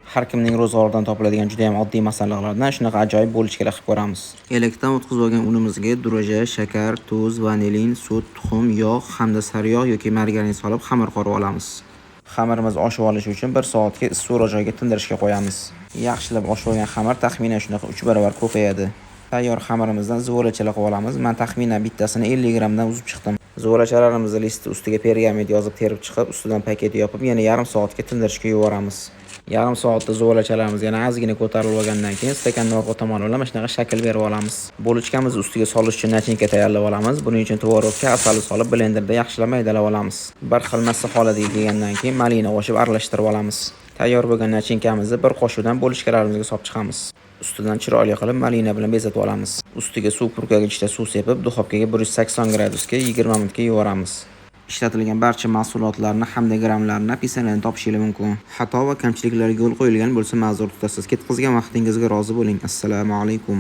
Har kimning ro'zg'oridan topiladigan juda ham oddiy masalliqlardan shunaqa ajoyib булочка lar qilib ko'ramiz. Elakdan o'tkazib olgan unimizga dro'ja, shakar, tuz, vanilin, sut, tuxum, yog' hamda sariyog' yoki margarin solib xamir qorib olamiz. Xamirimiz oshib olishi uchun 1 soatga issiqroq joyga tindirishga qo'yamiz. Yaxshilab oshib olgan xamir taxminan shunaqa 3 barobar ko'payadi. Tayyor xamirimizdan zuvolachalar qilib olamiz. Men taxminan bittasini 50 grammdan uzib chiqdim. Zuvolachalarimizni listi ustiga pergament yozib terib chiqib, ustidan paket yopib, yana yarim soatga tindirishga yuboramiz. Yarim soatda zuvolachalarimiz yana ozgina ko'tarilib olgandan keyin stakanning orqa tomoni bilan mana shunaqa shakl berib olamiz. Булочка mizni ustiga solish uchun начинка tayyorlab olamiz. Buning uchun tvorogga asalni solib blenderda yaxshilab maydalab olamiz. Bir xil massa holatiga kelgandan keyin malina qo'shib aralashtirib olamiz. Tayyor bo'lgan начинка mizni bir qoshiqdan булочка larimizga solib chiqamiz. Ustidan chiroyli qilib malina bilan bezatib olamiz. Ustiga suv purkagichda suv sepib, duxovkaga 180 gradusga 20 minutga yuboramiz. Ishlatilgan barcha mahsulotlarni hamda grammlarni описание dan topishingiz mumkin. Xato va kamchiliklarga yo'l qo'yilgan bo'lsa, ma'zur tutasiz. Ketkazgan vaqtingizga rozi bo'ling. Assalomu alaykum.